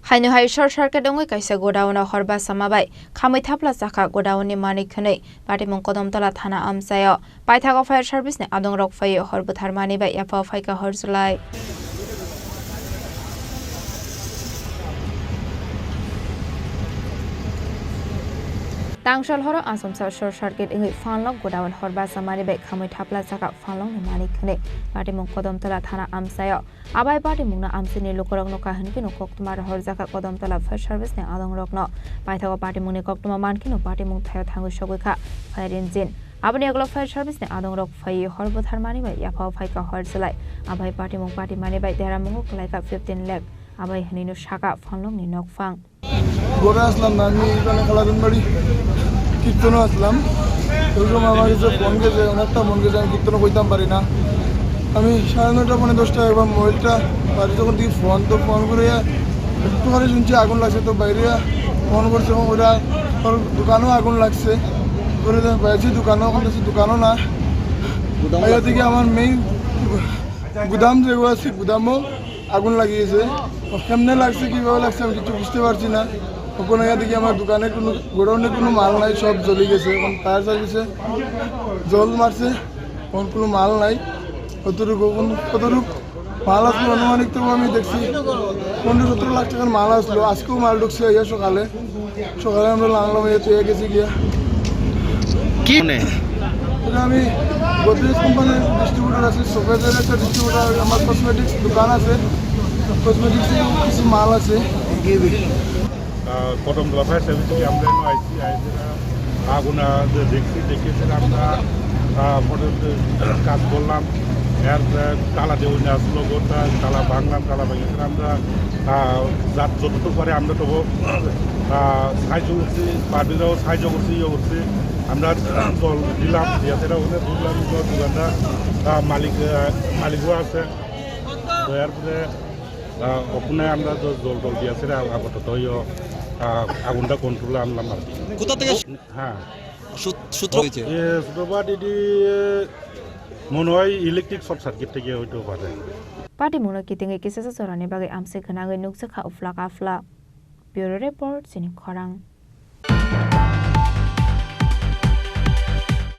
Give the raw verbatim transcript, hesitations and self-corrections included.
Haino hai short circuit wngwi kaisa godown o hor bachama bai khamwi thapla chakha. Godown ni manwi khwnwi patimung Kodamtala thana amchaio. Paithago fire service ni adongrok phaiwi hor butharmani bai yaphao phaikha hor chwlai. Tangsal horo achomsa short circuit wngwi phanlok godown hor bachamani bai khamwi thapla chakha. Phanlokni manwi khwnwi patimung Kodamtala thana amchaio. Abai patimungno amchaini lukurokno kaham kheno koktwma rohorjakha Kodamtala fire service ni adongrokno. Paithago patimungni koktwma mankheno patimung thaio thangwi sogwi kha fire engine. Aboni ulo fire service ni adongrok phaiwi hor butharmani bai yaphao phaikha hor chwlai. Abai patimung patimani bai deramungo kwlaikha fifteen lakh. Abai hwnwino sakha phanlokni nokphang. ঘরে আসলাম না, আমি এখানে খালাদুন বাড়ি কীর্তনও আসলাম। ওই সময় আমার কাছে ফোন গেছে, অনেকটা ফোন গেছে, আমি কীর্তনও কইতাম পারি না। আমি সাড়ে নয়টা, পৌনে দশটা একবার মোবাইলটা বাড়ি যখন দেখি ফোন, তো ফোন করে একটুখানি শুনছি আগুন লাগছে, তো বাইরে ফোন করছে এবং ওরা ওর দোকানেও আগুন লাগছে। করে তো বাইরে দোকানও, ওখান থেকে দোকানও না। বাইরে থেকে আমার মেইন গুদাম যেগুলো আছে, গুদামও আগুন লাগিয়েছে। কেমনে লাগছে, কিভাবে লাগছে, আমি কিছু বুঝতে পারছি না। ওখানে গিয়ে দেখি আমার দোকানে কোনো, গোডাউনে কোনো মাল নাই, সব জ্বলি গেছে। এখন ফায়ার সার্ভিসে জল মারছে, এখন কোনো মাল নাই। কতটুকু, কোন, কতটুকু মাল আসলো আনুমানিক, তবু আমি দেখছি পনেরো সতেরো লাখ টাকার মাল আসলো। আজকেও মাল ঢুকছে ইয়ে সকালে। সকালে আমরা লাংলাম, এই তো গেছি গিয়া। কি মানে? এটা আমি গোদরেজ কোম্পানির ডিস্ট্রিবিউটর আছি, শোকেজের একটা ডিস্ট্রিবিউটর, আমার কসমেটিক্স দোকান আছে, কসমেটিক্স কিছু মাল আছে। আহ, কদমতলা ফায়ার সার্ভিস থেকে আমরা এখানে আইছি, আইছি, আহ, আগুন, আহ, যে দেখছি, দেখে সেটা আমরা, আহ, পরে যে কাজ করলাম, এর, আহ, তালা দেওয়া আসলো, ঘরটা তালা ভাঙলাম, তালা ভেঙে সেটা আমরা আহ, যার যতটুকু পারে আমরা তবু, আহ, সাহায্য করছি, পাবলিকরাও সাহায্য করছি, ইয়ে করছি। আমরা জল দিলাম, দিয়ে সেটা ওদের বুঝলাম, জল দোকানটা, আহ, মালিক, আহ, মালিকও আছে। তো এরপরে, আহ, ওখানে আমরা জ-, জল টল দিয়ে সেটা আপাতত ইয়ে, আহ, আগুনটা কন্ট্রোলে আনলাম আর কি। কোথা থেকে? হ্যাঁ। সূত-, সূত্র হয়েছে। এ, সূত্রপাত এটি, এ, মনে হয় ইলেকট্রিক শর্ট সার্কিট থেকে হইতে পারে। Patimungno kitingwi kisa jorani bagwi amchai gwnangwi nukjakha uplak aphla. Bureau Report, Chini Khorang.